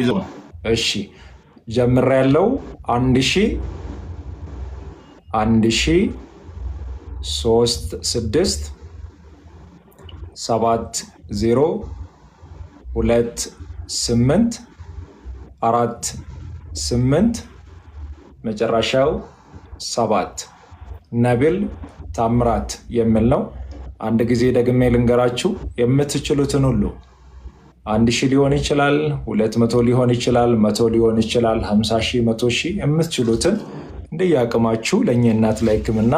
ይዘው ነው። እሺ ጀምር ያለው 1000 1000 3 6 7 0 2 8 4 8 መጨረሻው 7 ነቢል ታምራት የሚል ነው። አንድ ጊዜ ደግሜ ልንገራችሁ፣ የምትችሉትን ሁሉ 1000 ሊሆን ይችላል፣ 200 ሊሆን ይችላል፣ 100 ሊሆን ይችላል፣ 50,000፣ 100,000 የምትችሉትን እንደየአቅማችሁ ለእኛ እናት ላይ ሕክምና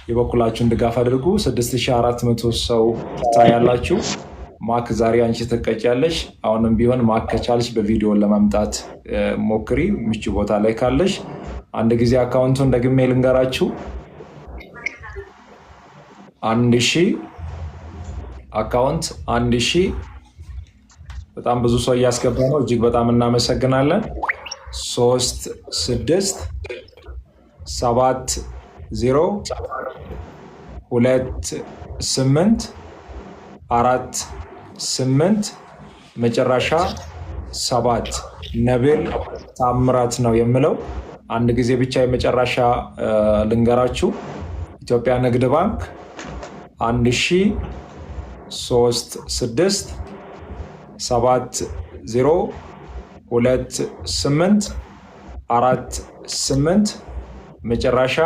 የበኩላችሁን ድጋፍ አድርጉ። 6400 ሰው ትታያላችሁ። ማክ ዛሬ አንቺ ትቀጫለሽ። አሁንም ቢሆን ማክ ከቻልሽ በቪዲዮ ለማምጣት ሞክሪ፣ ምቹ ቦታ ላይ ካለሽ። አንድ ጊዜ account ኡን ደግሜ ልንገራችሁ። 1000 account 1000። በጣም ብዙ ሰው እያስገባ ነው። እጅግ በጣም እናመሰግናለን። 3 6 7 0 2 8 4 8 መጨረሻ 7 ነቢል ታምራት ነው የምለው። አንድ ጊዜ ብቻ የመጨረሻ ልንገራችሁ። ኢትዮጵያ ንግድ ባንክ 1000 3 6 7 0 2 8 4 8 መጨረሻ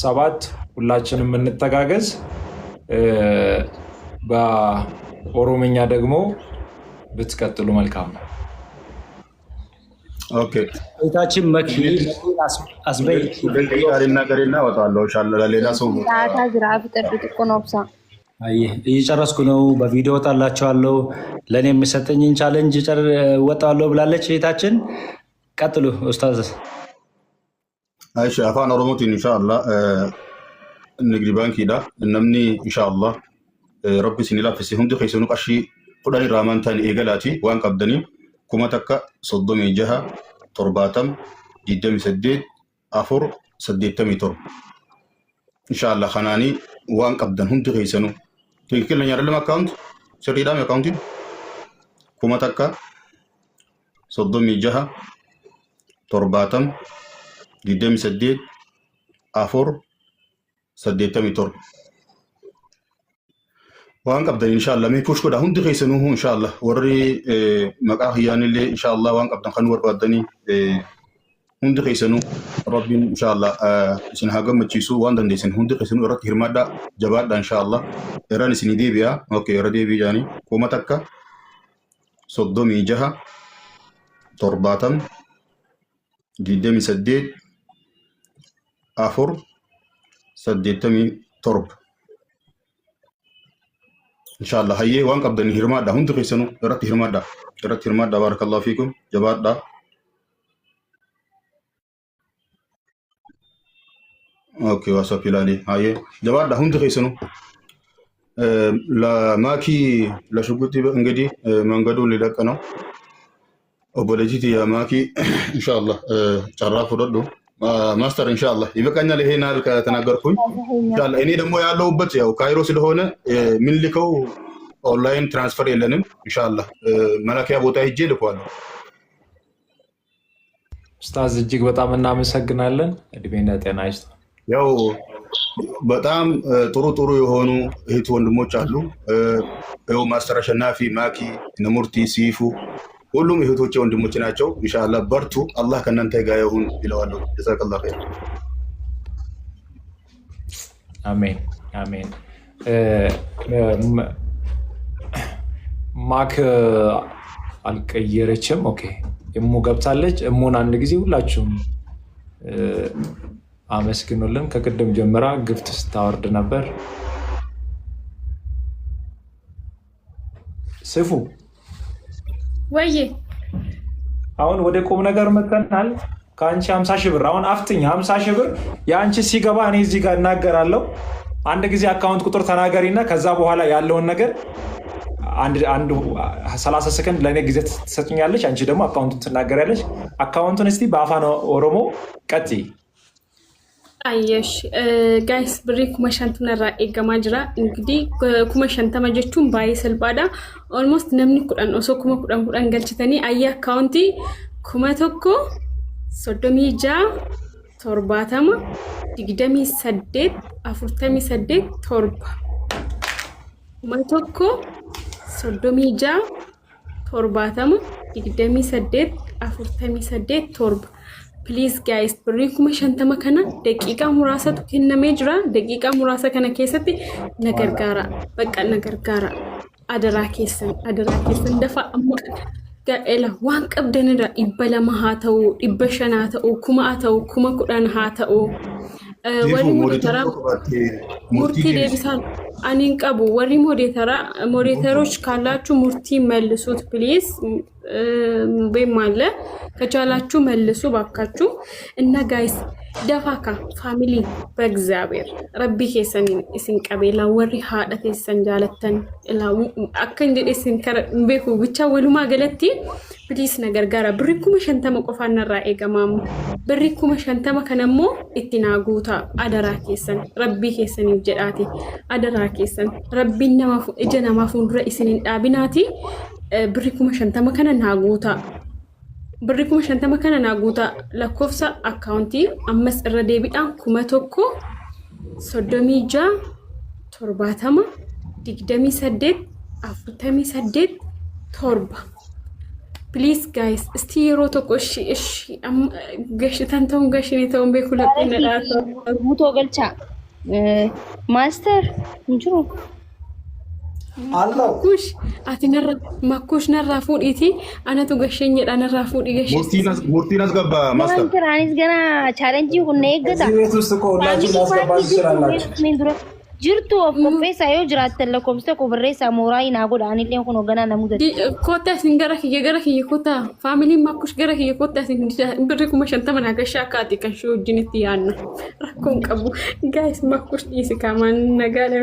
7። ሁላችንም እንተጋገዝ። በኦሮምኛ ደግሞ ብትቀጥሉ መልካም ነው። Okay። እህታችን መኪ አስበይ። ደቂቃ ልናገርና እወጣለሁ። ኢንሻአላህ ለሌላ ሰው Daataa jira fixadhu xiqqoo obsa. አየህ እየጨረስኩ ነው። በቪዲዮ እወጣላችኋለሁ። ለእኔ የሚሰጠኝን challenge እወጣለሁ ብላለች እህታችን። ቀጥሉ ኡስታዝ። አይሽ Afaan Oromootiin ኢንሻአላህ ንግድ baankiidha. Namni ኢንሻአላህ rabbi isin laaffise hundi keessanuu qarshii 10 irraa amantaan eegalaati waan qabdanii 1000 36 70 28 4 87 ኢንሻአላህ kanaanii waan qabdan hundi keessanuu ትክክለኛ አይደለም። Account sirriidhaam account iin 1000 36 70 28 4 87 waan qabdan inshallah mee push godha hundi keessanuu inshallah warri maqaa kiyyaanillee inshallah waan qabdan kan barbaaddanii hundi keessanuu rabbiin inshallah isin haa gammachiisu waan dandeessan hundi keessanuu irratti hirmaadhaa jabaadha inshallah irraan isinii deebi'a. Okay, irra deebi'a jaanii 1000 36 70 28 4 87 inshallah hayyee waan qabdanii hirmaadha hundi keessanuu irratti hirmaadha irratti hirmaadha. Barakallahu fiikum, jabaadha. Okay, WhatsApp ilaali. Hayyee jabaadha hundi keessanuu። ለማኪ ለሽጉጥ እንግዲህ መንገዱን ሊለቅ ነው። Obboleettii የማኪ ኢንሻአላህ carraa fudhadhu master ኢንሻአላህ ይበቃኛል። ይሄን ያህል ከተናገርኩኝ ኢንሻአላህ። እኔ ደግሞ ያለሁበት ያው ካይሮ ስለሆነ የምንልከው online transfer የለንም። ኢንሻአላህ መላኪያ ቦታ ሄጄ ልከዋለሁ። ኡስታዝ እጅግ በጣም እናመሰግናለን። እድሜና ጤና ይስጥ። ያው በጣም ጥሩ ጥሩ የሆኑ እህት ወንድሞች አሉ። ያው master አሸናፊ፣ ማኪ፣ ነሙርቲ፣ ሲፉ ሁሉም እህቶቼ ወንድሞች ናቸው። ኢንሻአላህ በርቱ፣ አላህ ከእናንተ ጋር ይሁን ይለዋለሁ። ጀዛከላሁ ኸይር። አሜን አሜን። ማክ አልቀየረችም። Okay እሙ ገብታለች። እሙን አንድ ጊዜ ሁላችሁም አመስግኑልን። ከቅድም ጀምራ gift ስታወርድ ነበር። ስፉ ወዬ። አሁን ወደ ቁም ነገር መጥተናል። ከአንቺ 50,000 ብር አሁን አፍትኝ 50,000 ብር የአንቺ ሲገባ እኔ እዚህ ጋር እናገራለሁ። አንድ ጊዜ account ቁጥር ተናገሪና ከዛ በኋላ ያለውን ነገር አንድ 30 ሰከንድ ለእኔ ጊዜ ትሰጭኛለች። አንቺ ደግሞ account ኡን ትናገሪያለሽ። Account ኡን እስቲ በአፋን ኦሮሞ ቀጥይ። አየሽ guys, birrii 50,000 irraa eegamaa jira. እንግዲህ 50,000 jechuun baay'ee salphaadha. Almost namni 10 osoo 10,000 10 galchitanii ayya akkaawuntii 1036 70 28 48 7, 1036 70 28 48 7. Please guys, birrii 50,000 kana daqiiqaa muraasatu kennamee jira. Daqiiqaa muraasa kana keessatti na gargaara. Bakka na gargaara. Adaraa keessan, adaraa keessan, dafa amma gaa'ela waan qabdanirra 200 haa ta'u, 500 haa ta'u, 1000 haa ta'u, 10,000 haa ta'u. Warri moderator murtii deebisaa ani hin qabu. Warri moderator ኦች ካላችሁ ሙርቲ መልሱት please። ቤም አለ፣ ከቻላችሁ መልሱ ባካችሁ። እና guys, dafaaka family, በእግዚአብሔር rabbii keessan isin qabeela, warri haadha keessan jaalattan, akka hin jedhe isin beeku ብቻ walumaa galatti please na gargaara. Birrii 50,000 qofaan narraa eegamaamu. Birrii 50,000 kanammoo itti naa guutaa, adaraa keessan, rabbii keessaniif jedhaati, adaraa keessan, rabbiin nama ija namaa fuuldura isin hin dhaabinaati, birrii 50,000 kana naa guutaa. Birrii 50,000 kana naa guutaa. Lakkoofsa akkaawuntii ammas irra deebiidhaan 1036 70 28 48 7. Please guys, እስቲ yeroo tokko እሺ እሺ gashitan ta'uun gashinii ta'uun beeku laphee na dhaata. Mutoo galchaa. Master hin jiru. አለው። Makkuush, ati narra makkuush narraa fuudhiiti, anatu gasheen jedha, narraa fuudhi gashee. Murtiin as gabaa master. Waan jiraanis gana challenge kun na eeggata. እዚህ ቤት ውስጥ እኮ ሁላችሁ ማስገባት ትችላላችሁ። Jirtu of qopheessaa, yoo jiraattan lakkoofsa tokko barreessaa, mooraa naa godha, anillee kun hoogganaa na mudate. Kottaa isin gara kiyya, gara kiyya kottaa, faamiliin makkuush gara kiyya kottaa isin, birrii 50,000 naa gashaa akkaati kan shee wajjin itti yaadna rakkoon qabu. Guys, makkuush dhiisi kaamaan nagaa dha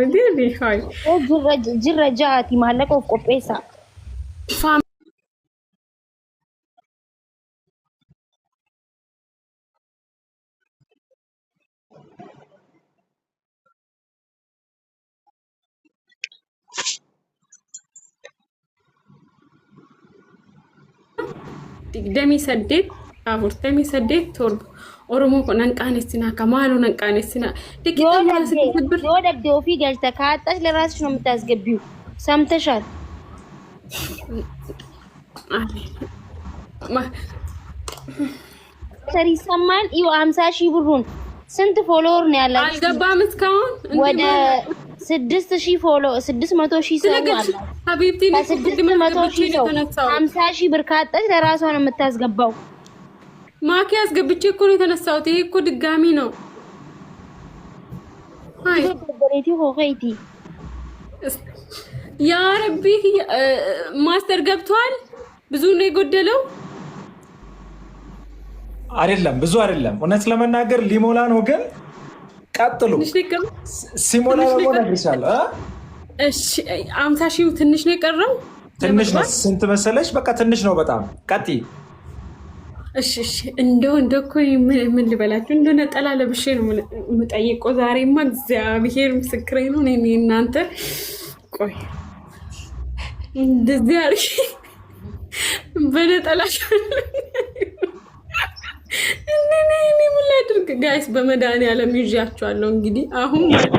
hayi. Jirra jirra ja'aati, maallaqa of qopheessaa. 28 48 7. Oromoo kun nan qaanessinaa akka maaloo nan qaanessinaa. Yoo Daqiiqaa muraasa dhabde keessatti bir yoo dhabde ofii galta, ካጣሽ ለራስሽ ነው የምታስገቢው። ሰምተሻል? ሰር ይሰማል። ይኸው 50,000 ብሩን ስንት follower ነው ያላችሁ? አልገባም እስካሁን። ወደ 6,000 follow 600,000 ሰው አለ። حبيبتي ከ600,000 ሰው 50,000 ብር ካጣች ለራሷ ነው የምታስገባው። ማኪ አስገብቼ እኮ ነው የተነሳሁት። ይሄ እኮ ድጋሚ ነው። አይ በሬቲ ሆኸይቲ። ያ ረቢ፣ master ገብቷል። ብዙ ነው የጎደለው። አይደለም፣ ብዙ አይደለም። እውነት ለመናገር ሊሞላ ነው፣ ግን ቀጥሉ። ሲሞላ ደግሞ እነግርሻለሁ። እሺ፣ 50,000 ትንሽ ነው የቀረው። ትንሽ ነው። ስንት መሰለሽ? በቃ ትንሽ ነው በጣም። ቀጥይ። እሺ እሺ። እንደው እንደው እኮ ምን ልበላችሁ፣ እንደው ነጠላ ለብሼ ነው የምጠይቀው ዛሬማ። እግዚአብሔር ምስክሬ ነው። እኔ እናንተ ቆይ እንደዚህ አድርጌ በነጠላ እኔ ምን ላድርግ guys? በመድኃኒዓለም ይዣቸዋለሁ። እንግዲህ አሁን ማለት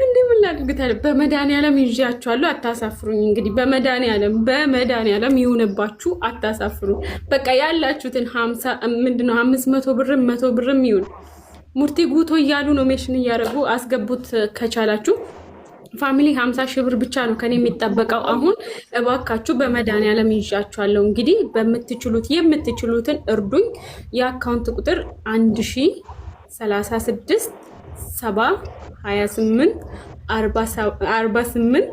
እንዲህ ምን ላድርግ ታዲያ? በመድኃኒዓለም ይዣቸዋለሁ። አታሳፍሩኝ። እንግዲህ በመድኃኒዓለም፣ በመድኃኒዓለም ይሁንባችሁ፣ አታሳፍሩኝ። በቃ ያላችሁትን 50 ምንድነው 500 ብርም 100 ብርም ይሁን፣ ሙርቲ ጉቶ እያሉ ነው ሜሽን እያደረጉ አስገቡት ከቻላችሁ። Family, 50,000 ብር ብቻ ነው ከኔ የሚጠበቀው። አሁን እባካችሁ በመድኃኒዓለም ይዣችኋለሁ። እንግዲህ በምትችሉት የምትችሉትን እርዱኝ። የ account ቁጥር 1036 7 28 48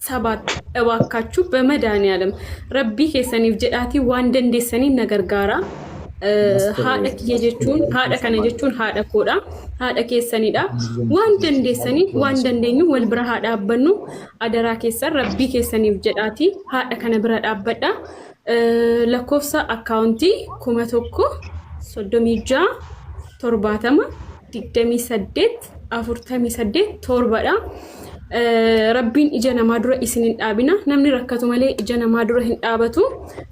7. እባካችሁ በመድኃኒዓለም rabbii keessaniif jedhaatii waan dandeessaniin na gargaara. Haadha kiyya jechuun, haadha kana jechuun haadha koodha, haadha keessanidha. Waan dandeessanii, waan dandeenyu wal bira haa dhaabbannu. Adaraa keessan, rabbii keessaniif jedhaati haadha kana bira dhaabbadha. Lakkoofsa akkaawuntii 1036 70 28 48 7dha. Rabbiin ija namaa dura isin hin dhaabina. Namni rakkatu malee ija namaa dura hin dhaabatu.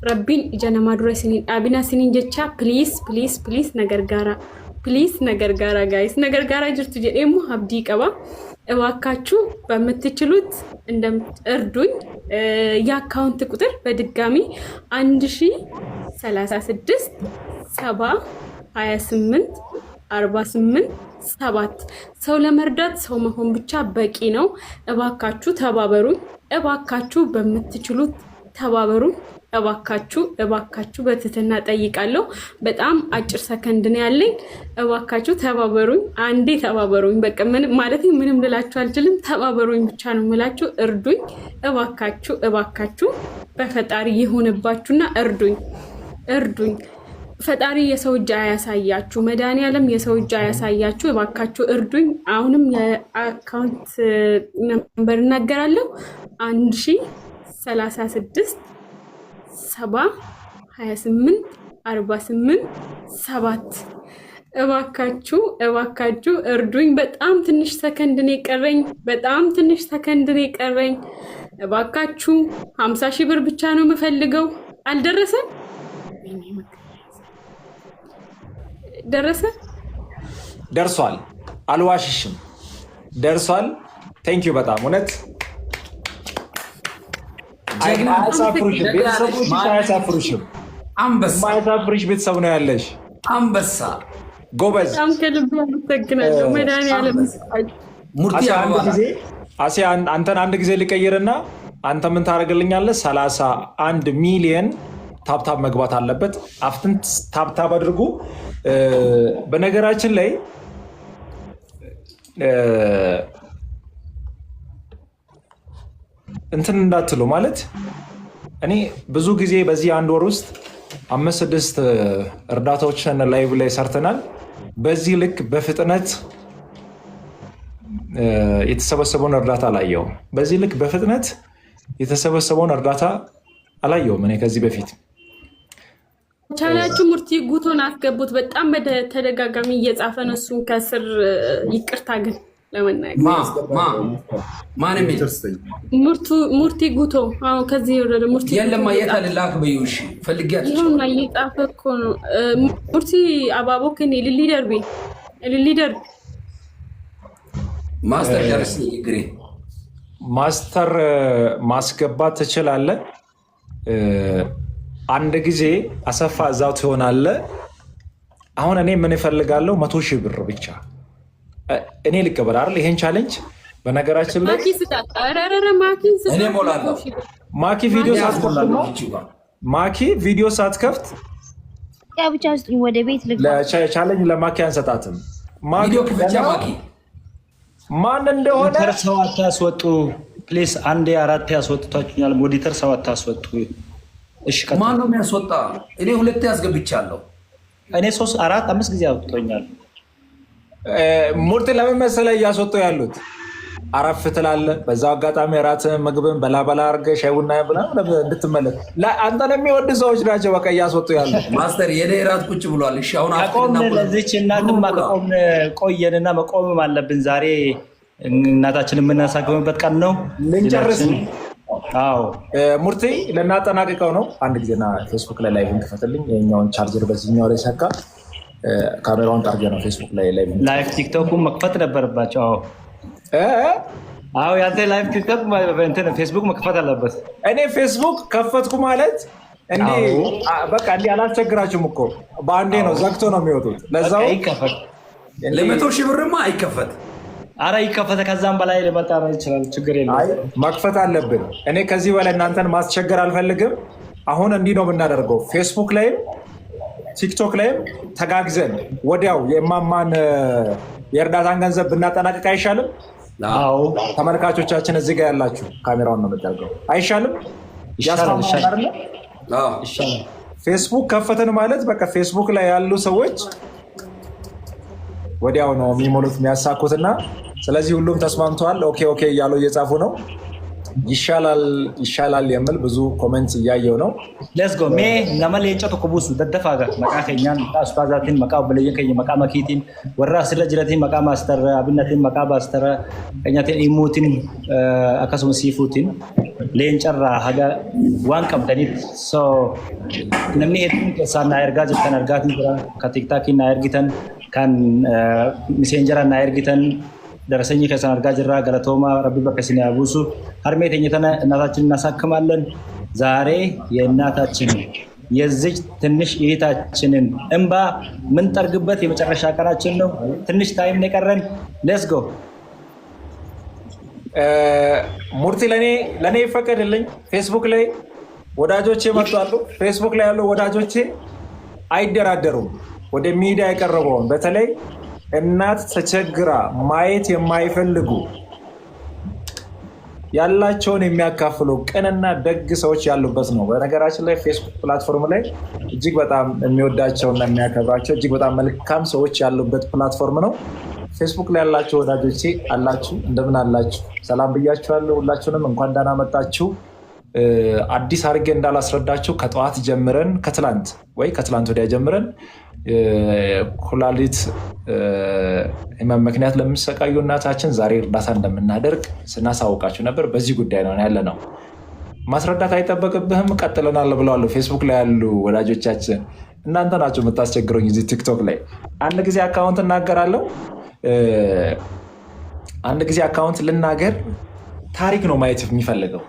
Rabbiin ija namaa dura isin hin dhaabina isiniin jecha, please, please, please, na gargaara. Please na gargaara, guys. Na gargaaraa jirtu jedhee immoo abdii qaba. እባካችሁ በምትችሉት እርዱኝ። የ account ቁጥር በድጋሚ 1036 7 28 48 7። ሰው ለመርዳት ሰው መሆን ብቻ በቂ ነው። እባካችሁ ተባበሩኝ። እባካችሁ በምትችሉት ተባበሩኝ። እባካችሁ፣ እባካችሁ በትህትና ጠይቃለሁ። በጣም አጭር ሰከንድ ነው ያለኝ። እባካችሁ ተባበሩኝ። አንዴ ተባበሩኝ። በቃ ምንም ማለት ምንም ልላችሁ አልችልም። ተባበሩኝ ብቻ ነው የምላችሁ። እርዱኝ እባካችሁ፣ እባካችሁ፣ በፈጣሪ ይሁንባችሁና እርዱኝ፣ እርዱኝ። ፈጣሪ የሰው እጅ አያሳያችሁ። መድኃኒዓለም የሰው እጅ አያሳያችሁ። እባካችሁ እርዱኝ። አሁንም የ account number እናገራለሁ። 1036 7 28 48 7። እባካችሁ፣ እባካችሁ እርዱኝ። በጣም ትንሽ ሰከንድ ነው የቀረኝ። በጣም ትንሽ ሰከንድ ነው የቀረኝ። እባካችሁ፣ 50,000 ብር ብቻ ነው የምፈልገው። አልደረሰም? ደረሰ? ደርሷል። አልዋሽሽም፣ ደርሷል። Thank you በጣም፣ እውነት አያሳፍሩሽም። ቤተሰቦችሽ አያሳፍሩሽም። አንበሳ። የማያሳፍርሽ ቤተሰብ ነው ያለሽ። አንበሳ። ጎበዝ። በጣም ከልብ አመሰግናለሁ። መድኃኒዓለም ሙርቲ አሴ አንድ አበባ ጊዜ፣ አሴ አንተን አንድ ጊዜ ልቀይርና አንተ ምን ታደርግልኛለህ? 31 ሚሊየን tap tap መግባት አለበት። አፍትን tap tap አድርጉ። በነገራችን ላይ እንትን እንዳትሉ፣ ማለት እኔ ብዙ ጊዜ በዚህ አንድ ወር ውስጥ አምስት ስድስት እርዳታዎችን live ላይ ሰርተናል። በዚህ ልክ በፍጥነት የተሰበሰበውን እርዳታ አላየውም። በዚህ ልክ በፍጥነት የተሰበሰበውን እርዳታ አላየውም እኔ ከዚህ በፊት። ቻላችሁ ሙርቲ ጉቶን አስገቡት። በጣም በተደጋጋሚ እየጻፈ ነው። እሱን ከስር፣ ይቅርታ ግን ለመናገር። ማ ማ ማን የሚል? ሙርቲ ጉቶ። አዎ፣ ከዚህ የወረደ ሙርቲ ጉቶ። የለማ፣ የት አለ? ላክ በይው። እሺ ፈልጊያት። ይኸውና እየጻፈ እኮ ነው። ሙርቲ አባቦ ከኔ ልሊ ደርቢ፣ ልሊ ደርቢ። ማስተር ጨርስ ንግግሬ። ማስተር ማስገባት ትችላለህ። አንድ ጊዜ አሰፋ እዛው ትሆናለህ። አሁን እኔ ምን እፈልጋለሁ? 100,000 ብር ብቻ እኔ ልቀበል አይደል? ይሄን challenge በነገራችን ላይ ማኪ ስጣት። ኧረ ኧረ ማኪን ስጣት። እኔ ሞላለሁ። ማኪ ቪዲዮ ሳትከፍት ነው። ማኪ ቪዲዮ ሳትከፍት ያ ብቻ ስጡኝ፣ ወደ ቤት ልግባ። Challenge ለማኪ አንሰጣትም። ቪዲዮ ክፈቻ ማኪ። ማን እንደሆነ Moderator ሰው አታስወጡ please። አንዴ አራት ያስወጥቷችኛል። Moderator ሰው አታስወጡ። እሺ ቀጥል። ማን ነው የሚያስወጣ? እኔ ሁለቴ አስገብቻለሁ። እኔ ሶስት፣ አራት፣ አምስት ጊዜ አውጥቶኛል። ሙርት ለምን መሰለህ እያስወጡ ያሉት? አረፍ ትላለህ። በዛው አጋጣሚ እራትህን ምግብን በላበላ አድርገህ ሻይ ቡና ምናምን እንድትመለስ አንተን የሚወድ ሰዎች ናቸው በቃ እያስወጡ ያሉት። ማስተር፣ የኔ እራት ቁጭ ብሏል። እሺ አሁን ከቆምን ለዚች እናትማ ከቆምን ቆየንና መቆምም አለብን። ዛሬ እናታችን የምናሳክምበት ቀን ነው። ልንጨርስ ነው። አዎ። ሙርቴ ልናጠናቅቀው ነው። አንድ ጊዜና ፌስቡክ ላይ live ክፈትልኝ። የኛውን ቻርጀር በዚህኛው ላይ ሰካ፣ ካሜራውን ጠርገ ነው ፌስቡክ ላይ live Live ቲክቶኩን መክፈት ነበረባቸው። አዎ አዎ፣ ያንተ live ቲክቶክ እንትን ፌስቡክ መክፈት አለበት። እኔ ፌስቡክ ከፈትኩ ማለት እንዲህ በቃ እንዲህ አላስቸግራችሁም እኮ፣ በአንዴ ነው ዘግቶ ነው የሚወጡት። ለዛው ይከፈት። ለ100,000 ብርማ አይከፈት። አረ ይከፈተ፣ ከዛም በላይ ሊመጣ ይችላል። ችግር የለም። አይ መክፈት አለብን። እኔ ከዚህ በላይ እናንተን ማስቸገር አልፈልግም። አሁን እንዲህ ነው የምናደርገው። ፌስቡክ ላይም ቲክቶክ ላይም ተጋግዘን ወዲያው የማማን የእርዳታን ገንዘብ ብናጠናቅቅ አይሻልም? አዎ። ተመልካቾቻችን እዚህ ጋር ያላችሁ ካሜራውን ነው የምጠርገው። አይሻልም? ይሻላል። ያስማማል አይደለ? ይሻላል። ፌስቡክ ከፈትን ማለት በቃ ፌስቡክ ላይ ያሉ ሰዎች ወዲያው ነው የሚሞሉት የሚያሳኩትና፣ ስለዚህ ሁሉም ተስማምተዋል። Okay okay እያሉ እየጻፉ ነው። ይሻላል ይሻላል የሚል ብዙ comment እያየው ነው። Let's go. Mee nama leenca tokko buusu daddafaa gaa maqaa keenyaan, maqaa ustaazaatiin, maqaa obboleeyyan keenya, maqaa makiitiin, warra asirra jiratiin, maqaa maastar Abinnatiin, maqaa maastar keenyaatiin, Imuutiin, akkasumas Siifuutiin leencarraa haga waan qabdaniif. So namni hedduun keessaan naa ergaa jirtan argaatiin jira, kan TikTokiin naa ergitan, kan Messengeraan naa ergitan, ደረሰኝ keessan argaa jirra. Galatoomaa, Rabbi bakka isin haa buusu. Harmee teenya tana እናታችን እናሳክማለን። ዛሬ የእናታችንን የዚች ትንሽ እህታችንን እንባ ምንጠርግበት የመጨረሻ ቀናችን ነው። ትንሽ time ነው የቀረን። Let's go. ሙርቲ ለእኔ ይፈቀድልኝ። ፌስቡክ ላይ ወዳጆቼ መጥተዋል። ፌስቡክ ላይ ያሉ ወዳጆቼ አይደራደሩም። ወደ ሚዲያ የቀረበውን በተለይ እናት ተቸግራ ማየት የማይፈልጉ ያላቸውን የሚያካፍሉ ቅንና ደግ ሰዎች ያሉበት ነው። በነገራችን ላይ ፌስቡክ platform ላይ እጅግ በጣም የሚወዳቸውና የሚያከብራቸው እጅግ በጣም መልካም ሰዎች ያሉበት platform ነው። ፌስቡክ ላይ ያላችሁ ወዳጆቼ አላችሁ፣ እንደምን አላችሁ? ሰላም ብያችኋለሁ። ሁላችሁንም እንኳን ደህና መጣችሁ። አዲስ አድርጌ እንዳላስረዳችሁ ከጠዋት ጀምረን፣ ከትላንት ወይ ከትላንት ወዲያ ጀምረን ኩላሊት ህመም ምክንያት ለሚሰቃዩ እናታችን ዛሬ እርዳታ እንደምናደርግ ስናሳውቃችሁ ነበር። በዚህ ጉዳይ ነው ያለ ነው። ማስረዳት አይጠበቅብህም፣ ቀጥለናል ብለዋል ፌስቡክ ላይ ያሉ ወዳጆቻችን። እናንተ ናችሁ የምታስቸግረኝ እዚህ ቲክቶክ ላይ። አንድ ጊዜ account እናገራለሁ፣ አንድ ጊዜ account ልናገር። ታሪክ ነው ማየት የሚፈልገው።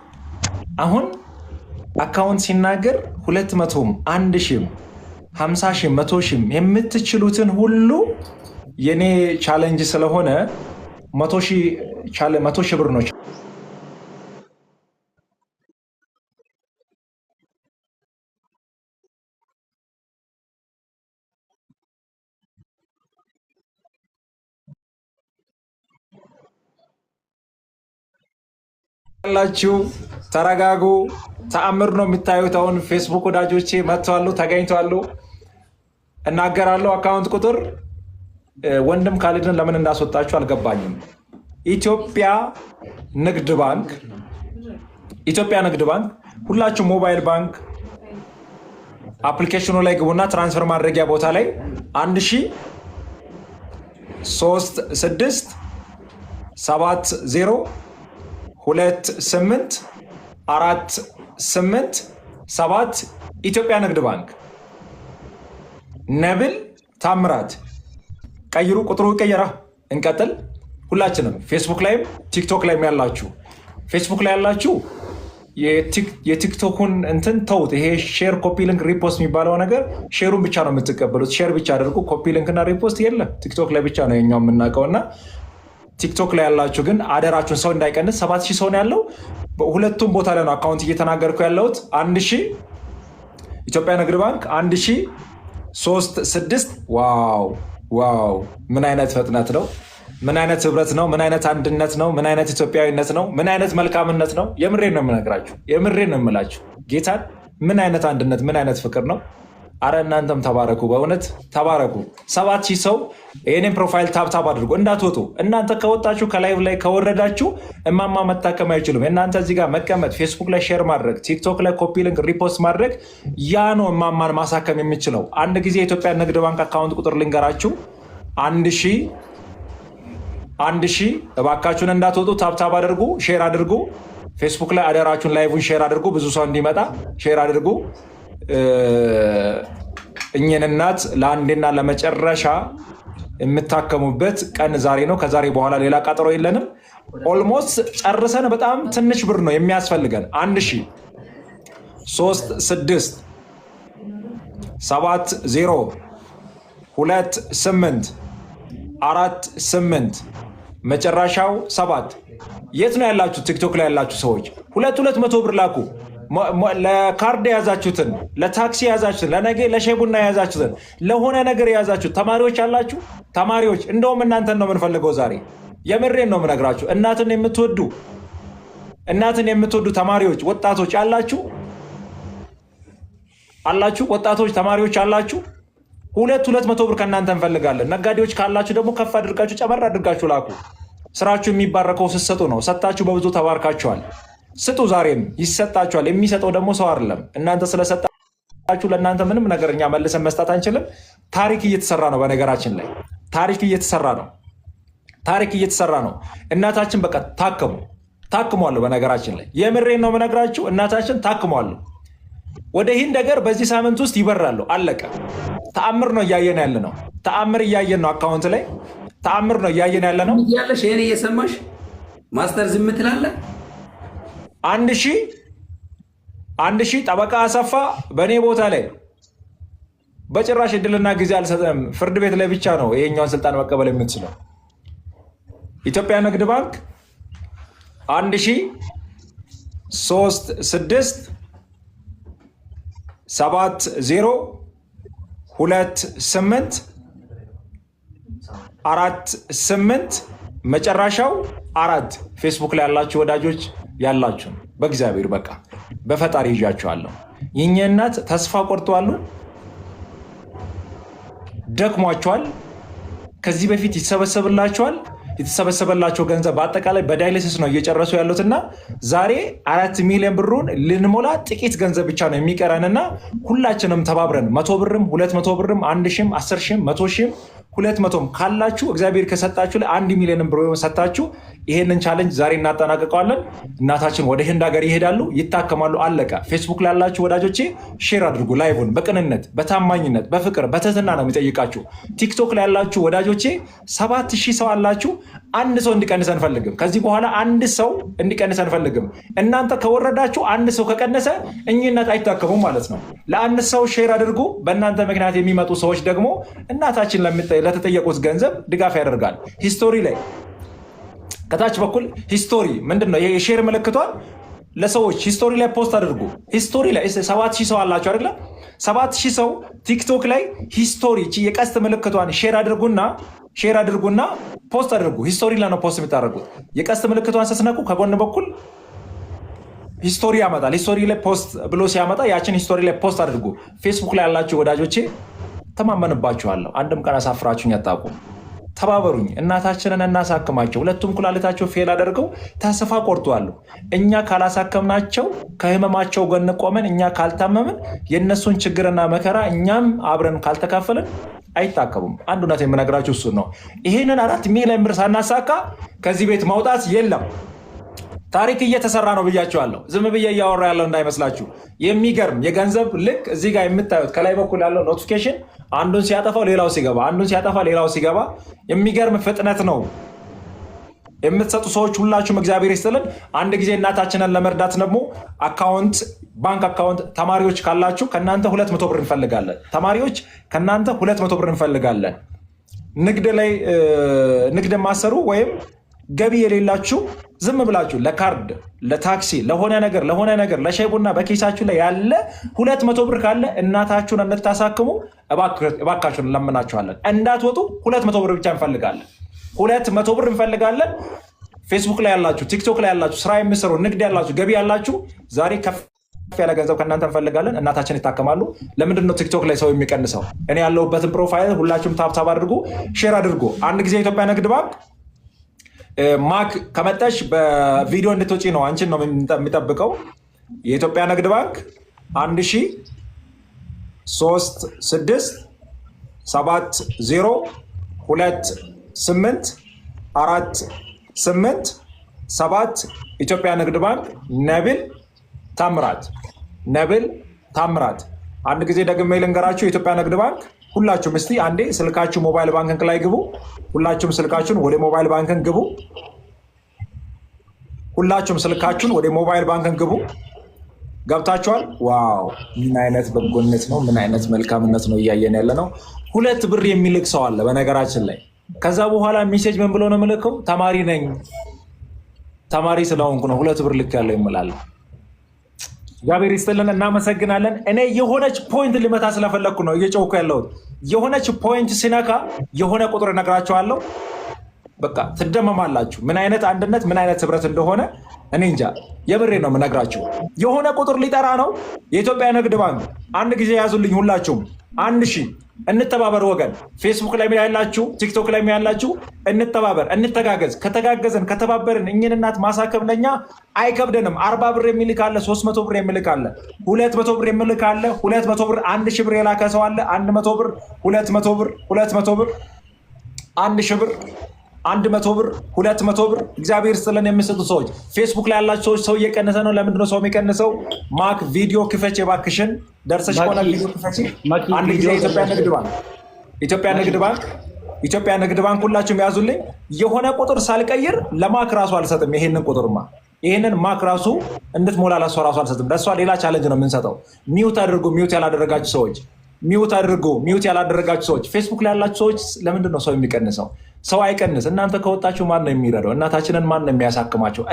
አሁን account ሲናገር 200ም 1,000ም 50,000ም 100,000ም የምትችሉትን ሁሉ የኔ challenge ስለሆነ 100,000 ብር ነው። ያላችሁ ተረጋጉ። ተአምር ነው የሚታዩት። አሁን ፌስቡክ ወዳጆቼ መጥተዋሉ፣ ተገኝተዋሉ። እናገራለሁ account ቁጥር። ወንድም ካሊድን ለምን እንዳስወጣችሁ አልገባኝም። ኢትዮጵያ ንግድ ባንክ፣ ኢትዮጵያ ንግድ ባንክ፣ ሁላችሁ mobile bank application ኑ ላይ ግቡና transfer ማድረጊያ ቦታ ላይ 1036 70 28 48 7 ኢትዮጵያ ንግድ ባንክ ነብል ታምራት ቀይሩ፣ ቁጥሩ ይቀየራ። እንቀጥል። ሁላችንም ፌስቡክ ላይም ቲክቶክ ላይም ያላችሁ፣ ፌስቡክ ላይ ያላችሁ የቲክቶኩን እንትን ተውት። ይሄ share፣ copy link፣ repost የሚባለው ነገር share ኡን ብቻ ነው የምትቀበሉት። Share ብቻ አድርጉ። Copy link እና repost የለም። ቲክቶክ ላይ ብቻ ነው የኛው የምናውቀው። እና ቲክቶክ ላይ ያላችሁ ግን አደራችሁን ሰው እንዳይቀንስ። 7,000 ሰው ነው ያለው። ሁለቱም ቦታ ላይ ነው account እየተናገርኩ ያለሁት። 1,000 ኢትዮጵያ ንግድ ባንክ 1,036። Wow wow! ምን አይነት ፍጥነት ነው! ምን አይነት ህብረት ነው! ምን አይነት አንድነት ነው! ምን አይነት ኢትዮጵያዊነት ነው! ምን አይነት መልካምነት ነው! የምሬን ነው የምነግራችሁ፣ የምሬን ነው የምላችሁ። ጌታን ምን አይነት አንድነት፣ ምን አይነት ፍቅር ነው! አረ እናንተም ተባረኩ፣ በእውነት ተባረኩ። 7,000 ሰው የኔን profile tap tap አድርጎ እንዳትወጡ። እናንተ ከወጣችሁ፣ ከ live ላይ ከወረዳችሁ እማማ መታከም አይችሉም። እናንተ እዚህ ጋር መቀመጥ፣ ፌስቡክ ላይ share ማድረግ፣ ቲክቶክ ላይ copy link repost ማድረግ፣ ያ ነው እማማን ማሳከም የሚችለው። አንድ ጊዜ የኢትዮጵያ ንግድ ባንክ account ቁጥር ልንገራችሁ፣ 1,000 1,000። እባካችሁን እንዳትወጡ፣ tap tap አድርጉ፣ share አድርጉ። ፌስቡክ ላይ አደራችሁን live ን share አድርጉ፣ ብዙ ሰው እንዲመጣ share አድርጉ። እኚህን እናት ለአንዴና ለመጨረሻ የምታከሙበት ቀን ዛሬ ነው። ከዛሬ በኋላ ሌላ ቀጠሮ የለንም። Almost ጨርሰን በጣም ትንሽ ብር ነው የሚያስፈልገን። 1,036 70 28 48 መጨረሻው 7። የት ነው ያላችሁ? ቲክቶክ ላይ ያላችሁ ሰዎች ሁለት ሁለት መቶ ብር ላኩ። ለካርድ የያዛችሁትን፣ ለታክሲ የያዛችሁትን፣ ለነገ ለሻይ ቡና የያዛችሁትን፣ ለሆነ ነገር የያዛችሁት ተማሪዎች ያላችሁ ተማሪዎች፣ እንደውም እናንተን ነው የምንፈልገው ዛሬ። የምሬን ነው የምነግራችሁ። እናትን የምትወዱ፣ እናትን የምትወዱ ተማሪዎች፣ ወጣቶች አላችሁ አላችሁ፣ ወጣቶች ተማሪዎች አላችሁ። ሁለት ሁለት መቶ ብር ከእናንተ እንፈልጋለን። ነጋዴዎች ካላችሁ ደግሞ ከፍ አድርጋችሁ ጨመር አድርጋችሁ ላኩ። ስራችሁ የሚባረከው ስትሰጡ ነው። ሰጣችሁ በብዙ ተባርካችኋል። ስጡ፣ ዛሬም ይሰጣችኋል። የሚሰጠው ደግሞ ሰው አይደለም። እናንተ ስለሰጣችሁ ለእናንተ ምንም ነገር እኛ መልሰን መስጠት አንችልም። ታሪክ እየተሰራ ነው። በነገራችን ላይ ታሪክ እየተሰራ ነው። ታሪክ እየተሰራ ነው። እናታችን በቃ ታከሙ ታክሟሉ። በነገራችን ላይ የምሬን ነው የምነግራችሁ። እናታችን ታክሟሉ። ወደ ህንድ ሀገር በዚህ ሳምንት ውስጥ ይበራሉ። አለቀ። ተአምር ነው እያየን ያለ ነው። ተአምር እያየን ነው። Account ላይ ተአምር ነው እያየን ያለ ነው። ያለሽ ይሄን እየሰማሽ ማስተር ዝም ትላለህ? 1000 1000 ጠበቃ አሰፋ በእኔ ቦታ ላይ በጭራሽ እድልና ጊዜ አልሰጥም። ፍርድ ቤት ላይ ብቻ ነው ይሄኛውን ስልጣን መቀበል የምትችለው። ኢትዮጵያ ንግድ ባንክ 1000 3 6 7 0 2 8 4 8 መጨረሻው 4። ፌስቡክ ላይ ያላችሁ ወዳጆች ያላችሁ በእግዚአብሔር በቃ በፈጣሪ ይዣችኋለሁ። የእኛ እናት ተስፋ ቆርጠዋሉ፣ ደክሟቸዋል። ከዚህ በፊት ይሰበሰብላቸዋል። የተሰበሰበላቸው ገንዘብ በአጠቃላይ በ dialysis ነው እየጨረሱ ያሉትና ዛሬ 4 ሚሊዮን ብሩን ልንሞላ ጥቂት ገንዘብ ብቻ ነው የሚቀረንና ሁላችንም ተባብረን 100 ብርም 200 ብርም 1000ም 10,000ም 100,000ም 200ም ካላችሁ እግዚአብሔር ከሰጣችሁ ላይ 1 ሚሊዮን ብር ሰጣችሁ ይሄንን challenge ዛሬ እናጠናቅቀዋለን። እናታችን ወደ ህንድ ሀገር ይሄዳሉ፣ ይታከማሉ። አለቀ። ፌስቡክ ላላችሁ ወዳጆቼ share አድርጉ live ኡን። በቅንነት፣ በታማኝነት፣ በፍቅር፣ በትህትና ነው የሚጠይቃችሁ። ቲክቶክ ላይ ያላችሁ ወዳጆቼ 7000 ሰው አላችሁ። አንድ ሰው እንዲቀንስ አንፈልግም። ከዚህ በኋላ አንድ ሰው እንዲቀንስ አንፈልግም። እናንተ ከወረዳችሁ አንድ ሰው ከቀነሰ እኚህ እናት አይታከሙም ማለት ነው። ለአንድ ሰው share አድርጉ። በእናንተ ምክንያት የሚመጡ ሰዎች ደግሞ እናታችን ለተጠየቁት ገንዘብ ድጋፍ ያደርጋል። History ላይ ከታች በኩል history ምንድን ነው? የ share ምልክቷን ለሰዎች history ላይ post አድርጉ። History ላይ 7000 ሰው አላችሁ አይደለ? 7000 ሰው ቲክቶክ ላይ history የቀስት ምልክቷን share አድርጉና post አድርጉ። History ላይ ነው post የምታደርጉት። የቀስት ምልክቷን ስትነኩ ከጎን በኩል history ያመጣል። History ላይ post ብሎ ሲያመጣ ያችን history ላይ post አድርጉ። ፌስቡክ ላይ ያላችሁ ወዳጆቼ ተማመንባችኋለሁ። አንድም ቀን አሳፍራችሁኝ አታውቁም። ተባበሩኝ፣ እናታችንን እናሳክማቸው። ሁለቱም ኩላሊታቸው fail አድርገው ተስፋ ቆርጠዋል። እኛ ካላሳከምናቸው፣ ከህመማቸው ጎን ቆመን እኛ ካልታመምን፣ የእነሱን ችግርና መከራ እኛም አብረን ካልተካፈልን አይታከሙም። አንድ እውነት የምነግራችሁ እሱን ነው። ይህንን 4 ሚሊዮን ብር ሳናሳካ ከዚህ ቤት መውጣት የለም። ታሪክ እየተሰራ ነው ብያችኋለሁ። ዝም ብዬ እያወራ ያለው እንዳይመስላችሁ። የሚገርም የገንዘብ ልክ እዚህ ጋር የምታዩት ከላይ በኩል ያለው notification አንዱን ሲያጠፋው ሌላው ሲገባ፣ አንዱን ሲያጠፋ ሌላው ሲገባ፣ የሚገርም ፍጥነት ነው። የምትሰጡ ሰዎች ሁላችሁም እግዚአብሔር ይስጥልን። አንድ ጊዜ እናታችንን ለመርዳት ደግሞ account፣ ባንክ account ተማሪዎች ካላችሁ ከእናንተ 200 ብር እንፈልጋለን። ተማሪዎች ከእናንተ 200 ብር እንፈልጋለን። ንግድ ላይ ንግድ የማትሰሩ ወይም ገቢ የሌላችሁ ዝም ብላችሁ ለካርድ፣ ለታክሲ፣ ለሆነ ነገር ለሻይ ቡና በኪሳችሁ ላይ ያለ 200 ብር ካለ እናታችሁን እንድታሳክሙ እባካችሁን እንለምናችኋለን። እንዳትወጡ 200 ብር ብቻ እንፈልጋለን። 200 ብር እንፈልጋለን። ፌስቡክ ላይ ያላችሁ፣ ቲክቶክ ላይ ያላችሁ፣ ስራ የምትሰሩ፣ ንግድ ያላችሁ፣ ገቢ ያላችሁ ዛሬ ከፍ ያለ ገንዘብ ከእናንተ እንፈልጋለን። እናታችን ይታከማሉ። ለምንድን ነው ቲክቶክ ላይ ሰው የሚቀንሰው? እኔ ያለሁበትን profile ሁላችሁም tap tap አድርጉ፣ share አድርጉ። አንድ ጊዜ የኢትዮጵያ ንግድ ባንክ ማክ ከመጣሽ በቪዲዮ እንድትወጪ ነው፣ አንቺን ነው የሚጠብቀው። የኢትዮጵያ ንግድ ባንክ 1000 3 6 7 0 2 8 4 8 7 ኢትዮጵያ ንግድ ባንክ ነብል ታምራት፣ ነብል ታምራት። አንድ ጊዜ ደግሜ ልንገራችሁ። የኢትዮጵያ ንግድ ባንክ ሁላችሁም እስቲ አንዴ ስልካችሁ mobile banking ላይ ግቡ። ሁላችሁም ስልካችሁን ወደ mobile banking ግቡ። ሁላችሁም ስልካችሁን ወደ mobile banking ግቡ። ገብታችኋል? Wow! ምን አይነት በጎነት ነው! ምን አይነት መልካምነት ነው እያየን ያለ ነው። 2 ብር የሚልክ ሰው አለ በነገራችን ላይ። ከዛ በኋላ message ምን ብሎ ነው የሚልከው? ተማሪ ነኝ፣ ተማሪ ስለሆንኩ ነው 2 ብር ልክ ያለው ይምላል። እግዚአብሔር ይስጥልን፣ እናመሰግናለን። እኔ የሆነች point ልመታ ስለፈለግኩ ነው እየጮህኩ ያለሁት። የሆነች point ሲነካ የሆነ ቁጥር እነግራችኋለሁ። በቃ ትደመማላችሁ። ምን አይነት አንድነት፣ ምን አይነት ህብረት እንደሆነ እኔ እንጃ። የምሬ ነው የምነግራችሁ። የሆነ ቁጥር ሊጠራ ነው። የኢትዮጵያ ንግድ ባንክ አንድ ጊዜ ያዙልኝ ሁላችሁም። 1000 እንተባበር ወገን። ፌስቡክ ላይ ያላችሁ፣ ቲክቶክ ላይ ያላችሁ እንተባበር፣ እንተጋገዝ። ከተጋገዘን ከተባበርን እኝን እናት ማሳከም ለኛ አይከብደንም። 40 ብር የሚልክ አለ፣ 300 ብር የሚልክ አለ፣ 200 ብር የሚልክ አለ፣ 200 ብር፣ 1000 ብር የላከ ሰው አለ። 100 ብር፣ 200 ብር፣ 200 ብር፣ 1000 ብር፣ 100 ብር፣ 200 ብር። እግዚአብሔር ይስጥልን የሚሰጡ ሰዎች። ፌስቡክ ላይ ያላችሁ ሰዎች ሰው እየቀነሰ ነው። ለምንድን ነው ሰው የሚቀንሰው? ማክ ቪዲዮ ክፈች እባክሽን፣ ደርሰሽ ከሆነ ቪዲዮ ክፈች። አንድ ጊዜ ኢትዮጵያ ንግድ ባንክ፣ ኢትዮጵያ ንግድ ባንክ፣ ኢትዮጵያ ንግድ ባንክ ሁላችሁም ያዙልኝ። የሆነ ቁጥር ሳልቀይር ለማክ ራሱ አልሰጥም። ይሄንን ቁጥርማ ይሄንን ማክ ራሱ እንድትሞላ ለሷ ራሱ አልሰጥም። ለእሷ ሌላ challenge ነው የምንሰጠው። Mute አድርጉ። Mute ያላደረጋችሁ ሰዎች mute አድርጉ። Mute ያላደረጋችሁ ሰዎች፣ ፌስቡክ ላይ ያላችሁ ሰዎች ለምንድን ነው ሰው የሚቀንሰው? ሰው አይቀንስ። እናንተ ከወጣችሁ ማን ነው የሚረዳው? እናታችንን ማን ነው የሚያሳክማቸው?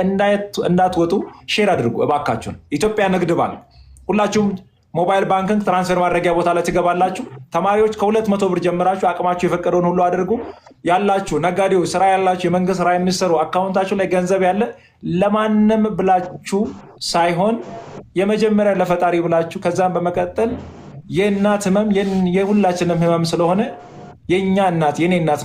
እንዳትወጡ share አድርጉ እባካችሁን። ኢትዮጵያ ንግድ ባንክ ሁላችሁም mobile banking transfer ማድረጊያ ቦታ ላይ ትገባላችሁ። ተማሪዎች ከ200 ብር ጀምራችሁ አቅማችሁ የፈቀደውን ሁሉ አድርጉ። ያላችሁ ነጋዴዎች፣ ስራ ያላችሁ፣ የመንግስት ስራ የሚሰሩ፣ account ኣችሁ ላይ ገንዘብ ያለ ለማንም ብላችሁ ሳይሆን የመጀመሪያ ለፈጣሪ ብላችሁ ከዛም በመቀጠል የእናት ህመም የሁላችንም ህመም ስለሆነ የእኛ እናት የኔ እናት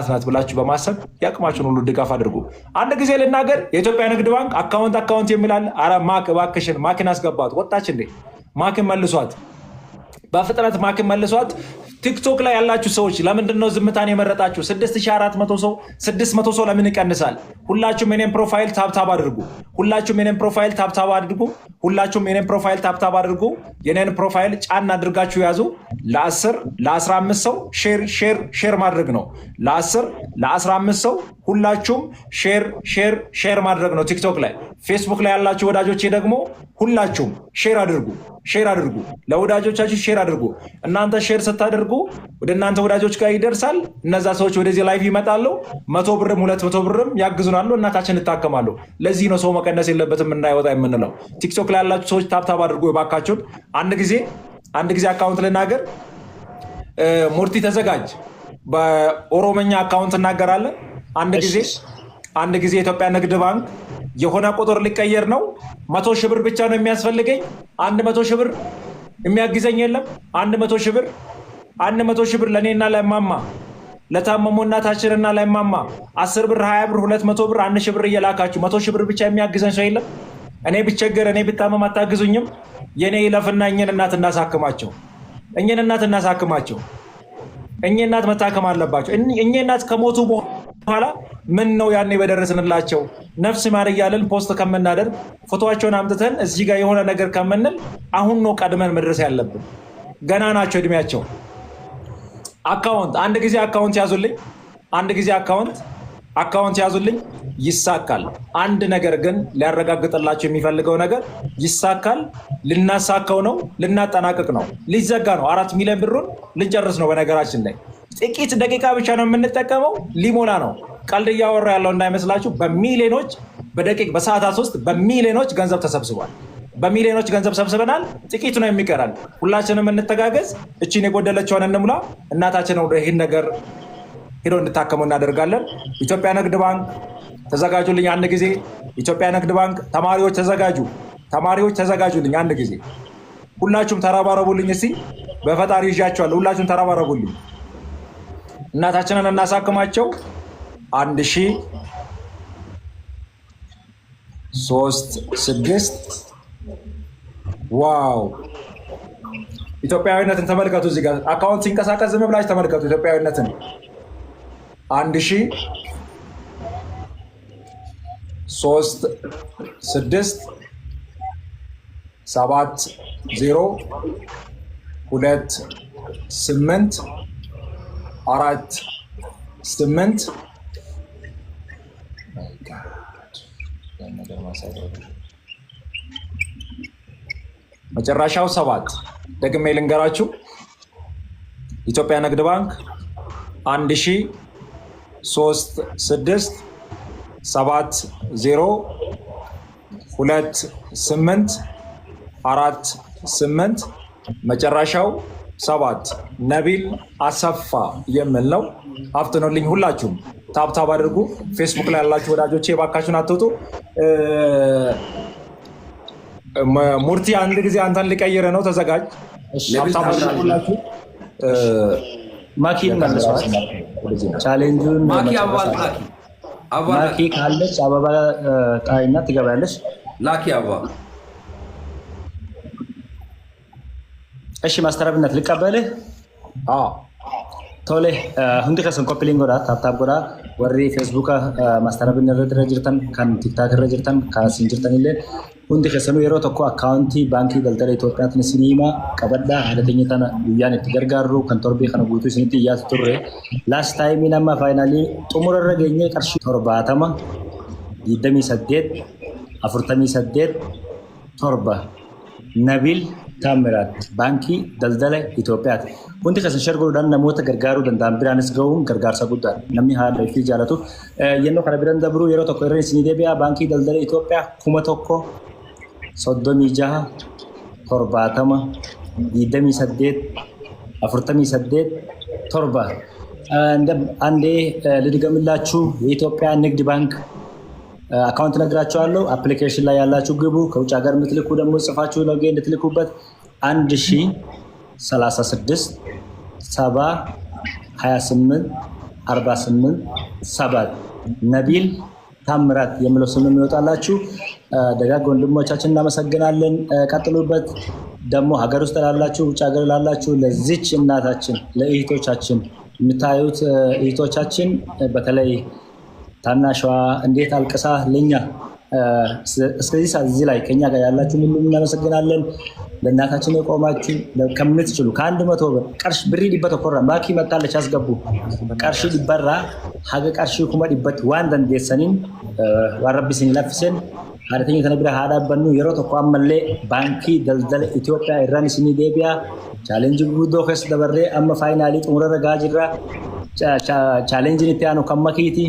ናት ብላችሁ በማሰብ የአቅማችሁን ሁሉ ድጋፍ አድርጉ። አንድ ጊዜ ልናገር፣ የኢትዮጵያ ንግድ ባንክ account account የሚል አለ። ኧረ ማክ እባክሽን ማክን አስገባት። ወጣች እንዴ? ማክን መልሷት፣ በፍጥነት ማክን መልሷት። ቲክቶክ ላይ ያላችሁ ሰዎች ለምንድን ነው ዝምታን የመረጣችሁ? 6400 ሰው፣ 600 ሰው ለምን ይቀንሳል? ሁላችሁም የኔን profile tap tap አድርጉ። ሁላችሁም የኔን profile tap tap አድርጉ። ሁላችሁም የኔን profile tap tap አድርጉ። የኔን profile ጫን አድርጋችሁ ያዙ። ለ10 ለ15 ሰው share share share ማድረግ ነው። ለ10 ለ15 ሰው ሁላችሁም share share share ማድረግ ነው። ቲክቶክ ላይ፣ ፌስቡክ ላይ ያላችሁ ወዳጆቼ ደግሞ ሁላችሁም share አድርጉ፣ share አድርጉ፣ ለወዳጆቻችሁ share አድርጉ። እናንተ share ስታደርጉ ወደ እናንተ ወዳጆች ጋር ይደርሳል። እነዛ ሰዎች ወደዚህ live ይመጣሉ። 100 ብርም 200 ብርም ያግዙናሉ። እናታችን ይታከማሉ። ለዚህ ነው ሰው መቀነስ የለበትም እንዳይወጣ የምንለው። ቲክቶክ ላይ ያላችሁ ሰዎች tap tap አድርጉ እባካችሁን። አንድ ጊዜ account ልናገር። ሙርቲ ተዘጋጅ። በኦሮመኛ account እናገራለን። አንድ ጊዜ የኢትዮጵያ ንግድ ባንክ የሆነ ቁጥር ሊቀየር ነው። 100,000 ብር ብቻ ነው የሚያስፈልገኝ። 100,000 ብር የሚያግዘኝ የለም። 100,000 ብር፣ 100,000 ብር ለእኔና ለማማ፣ ለታመሙ እናታችንና ለማማ 10 ብር፣ 20 ብር፣ 200 ብር፣ 1000 ብር እየላካችሁ 100,000 ብር ብቻ የሚያግዘኝ ሰው የለም። እኔ ብቸገር፣ እኔ ብታመም አታግዙኝም። የእኔ ይለፍና እኝን እናት እናሳክማቸው። እኝን እናት እናሳክማቸው። እኚህ እናት መታከም አለባቸው። እኚህ እናት ከሞቱ በኋላ ምን ነው ያኔ በደረስንላቸው ነፍስ ይማር እያልን post ከምናደርግ፣ ፎቶቸውን አምጥተን እዚህ ጋር የሆነ ነገር ከምንል አሁን ነው ቀድመን መድረስ ያለብን። ገና ናቸው እድሜያቸው። Account አንድ ጊዜ account ያዙልኝ። አንድ ጊዜ account account ያዙልኝ። ይሳካል። አንድ ነገር ግን ሊያረጋግጥላቸው የሚፈልገው ነገር ይሳካል። ልናሳካው ነው፣ ልናጠናቅቅ ነው፣ ሊዘጋ ነው። 4 ሚሊዮን ብሩን ልንጨርስ ነው። በነገራችን ላይ ጥቂት ደቂቃ ብቻ ነው የምንጠቀመው፣ ሊሞላ ነው። ቀልድ እያወራ ያለው እንዳይመስላችሁ። በሚሊዮኖች በደቂቅ በሰዓታት ውስጥ በሚሊዮኖች ገንዘብ ተሰብስቧል። በሚሊዮኖች ገንዘብ ሰብስበናል። ጥቂት ነው የሚቀራል። ሁላችንም እንተጋገዝ። እቺን የጎደለችውን እንሙላ። እናታችን ወደ ይህን ነገር ሄዶ እንድታከሙ እናደርጋለን። ኢትዮጵያ ንግድ ባንክ ተዘጋጁልኝ አንድ ጊዜ። ኢትዮጵያ ንግድ ባንክ ተማሪዎች ተዘጋጁ፣ ተማሪዎች ተዘጋጁልኝ አንድ ጊዜ። ሁላችሁም ተረባረቡልኝ። እስኪ በፈጣሪ ይዣቸዋለሁ። ሁላችሁም ተረባረቡልኝ። እናታችንን እናሳክማቸው። 1036። Wow፣ ኢትዮጵያዊነትን ተመልከቱ። እዚህ ጋር account ሲንቀሳቀስ ዝም ብላችሁ ተመልከቱ ኢትዮጵያዊነትን። 1036 70 28 48. My God. ነገር ማሳየት መጨረሻው ሰባት። ደግሜ ልንገራችሁ። ኢትዮጵያ ንግድ ባንክ 1036 70 28 48 መጨረሻው ሰባት። ነቢል አሰፋ የሚል ነው። አፍጥኖልኝ ሁላችሁም tap tap አድርጉ። ፌስቡክ ላይ ያላችሁ ወዳጆቼ የባካችሁን አትውጡ። ሙርቲ አንድ ጊዜ አንተን ሊቀይር ነው፣ ተዘጋጅ። ነቢል Tap tap አድርጉ ሁላችሁ። ማኪን መልሰዋል። Challenge ኡን ማኪ አበባ መጨረስ ላኪ፣ አበባ ማኪ ላኪ፣ ካለች አበባ ጣይና ትገባለች። ላኪ አበባ። እሺ ማስተር አብነት ልቀበልህ። አዎ። Tole, hundi keessan copy link godhaa, tap tap godhaa. Warri Feesbuuka Master Abinna irra jirtan, kan TikTok irra jirtan, kan asiin jirtan illee hundi keessanuu yeroo tokko akkaawuntii Baankii Daldala Itoophiyaatiin isinii hima, qabadhaa. Haala teenya tana guyyaan itti gargaarru kan torbee kana guutuu isinitti iyyaatu turre. Last time nama finally xumura irra geenyee qarshii 70 28 48 7 Nabil Taamiraat, Baankii Daldala Itoophiyaati. Hundi keessan share godhuudhaan namoota gargaaruu danda'an biraanis gahuun gargaarsa guddaadha. Namni haadha ifii jaalatu. Yennoo kana biraan dabruu yeroo tokko irra isinii deebi'a. Baankii Daldala Itoophiyaa 1000 36 70 28 48 7. አንዴ ልድገምላችሁ። የኢትዮጵያ ንግድ ባንክ አካውንት ነግራችኋለሁ። Application ላይ ያላችሁ ግቡ። ከውጭ ሀገር የምትልኩ ደግሞ ጽፋችሁ ነገ እንድትልኩበት 1036 7 28 48 7 ነቢል ታምራት የሚለው ስም የሚወጣላችሁ። ደጋግ ወንድሞቻችን እናመሰግናለን። ቀጥሉበት። ደግሞ ሀገር ውስጥ ላላችሁ፣ ውጭ ሀገር ላላችሁ ለዚች እናታችን ለእህቶቻችን የምታዩት እህቶቻችን በተለይ ታናሿ እንዴት አልቅሳ ለኛ እስከዚህ ሰዓት እዚህ ላይ ከኛ ጋር ያላችሁ ሁሉም እናመሰግናለን። ለእናታችን የቆማችሁ ከምትችሉ ከ100 ብር qarshii birrii 100rraa ማኪ መጣለች አስገቡ። Qarshii dhibbarraa haga qarshii 5,000tti waan dandeessaniin waan rabbi isin laffiseen haadha teenya tana bira haa dhaabbannu. Yeroo tokko ammallee Baankii Daldala Itoophiyaa irraan isinii deebi'a. Challenge guddoo keessa dabarree amma finally xumurarra gahaa jirra. Challenge iin itti aanu kan makiiti.